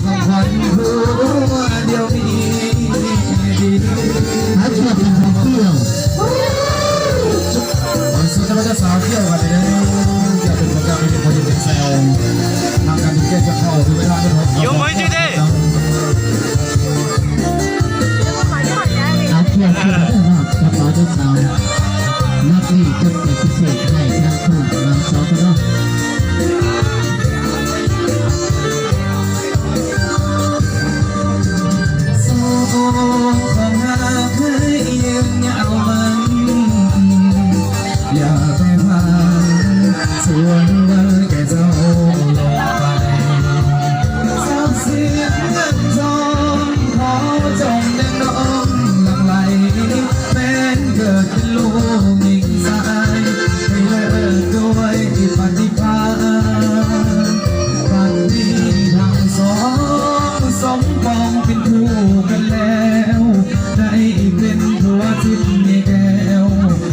ຂອງຂວັນຫົວດຽວນີ້ ໃຫ້ກຽດເປັນຂອງທ່ຽວ ຂໍເຊີນເຈົ້າບ່າວເຈົ້າສາວທ່ຽວກັນເດີ ຢ່າເປັນຂອງການເປັນຄົນເປັນແຊວ ທາງການເປັນແຂກຈະເຂົ້າເປັນເວລາເດີ ຍົກມືຂຶ້ນເດີ ເອົາທ່ຽວຂຶ້ນເດີເນາະ ເຈົ້າບ່າວເຈົ້າສາວ ນັດນີ້ຈັດເປັນພິເສດໃຫ້ທັງຄູ່ນຳສອງເນາະ. ສອງຄົນຫາກໃຫ້ຢືນຍາວມັນ ຢ່າໄປຫວັງສ່ວນເງິນແກ່ເຈົ້າລົງໄປ ຊັບສິນເງິນທອງ ຂໍຈົ່ງແດ່ງນອງຫຼັ່ງໄຫຼ ແມ່ນເກີດເປັນລູກຍິງຊາຍ ໃຫ້ເລີກດ້ວຍປະຕິພານ ບັດນີ້ທັງສອງສົມປອງເປັນຄູ່ກັນແລ້ວ